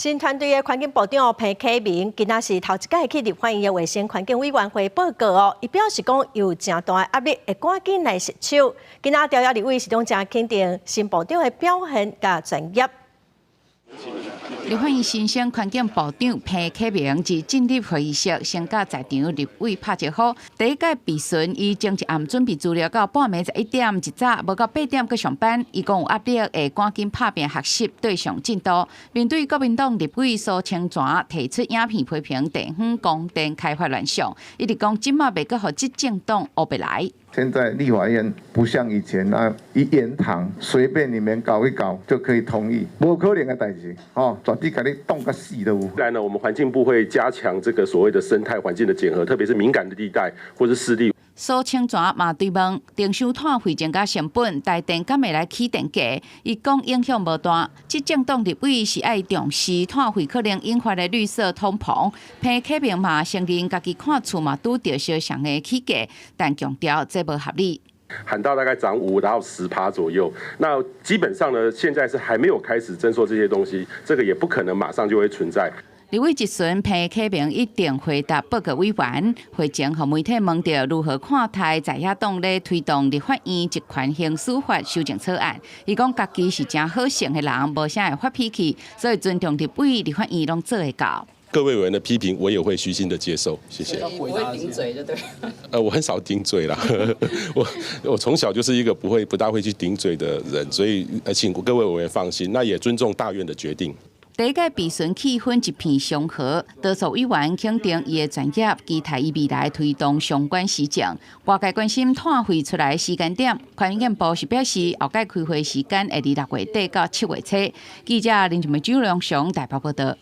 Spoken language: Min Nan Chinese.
新團隊的環境部長彭啟明，今仔是頭一擺去立法院的衛生環境委員會報告哦。伊表示講有誠大的壓力，會趕緊來實手。今仔朝野立委是攏誠肯定新部長的表現佮專業。立法院新生環境部長彭啟明自進入會議室，先佮在場立委拍招呼。第一擺備詢，伊前一暗準備資料到半暝11點一早，無到8點閣上班。伊講有壓力，會趕緊拍拚學習對上進度。面對國民黨立委蘇清泉提出影片批評地方光電開發亂象，伊直講這馬袂閣予執政黨烏白來。現在立法院不像以前那一言堂，隨便你們搞一搞就可以同意，無可能的代誌，哦，絕對共你擋甲死都有。未來呢，我們環境部會加強這個所謂的生態環境的檢核，特別是敏感的地帶或是濕地。蘇清泉嘛追問，徵收碳匯增加成本，台電敢會來起電價？伊講影響無大。執政黨立委是愛重視碳費可能引發的綠色通膨。彭啟明嘛承認家己看厝嘛拄著相仝的起價，但強調這無合理。喊到大概漲5到10趴左右，那基本上呢，現在是還沒有開始徵收這些東西，這個也不可能馬上就會存在。立委質詢彭啟明一定回答報告委員，會前予媒體問著如何看待在野黨咧推動立法院職權行使法修正草案，伊講家己是誠好性的人，無啥會發脾氣，所以尊重立委、立法院攏做會到。各位委員的批評，我也會虛心的接受，謝謝。不會頂嘴就對。我很少頂嘴啦，我從小就是一個不大會去頂嘴的人，所以請各位委員放心，那也尊重大院的決定。第一屆備詢氣氛一片祥和，多數委員肯定伊的專業，期待伊未來推動相關施政。外界關心碳費出來時間點，環境部是表示後擺開會時間會佇6月底到7月初。記者林靜梅、朱良雄台北報道。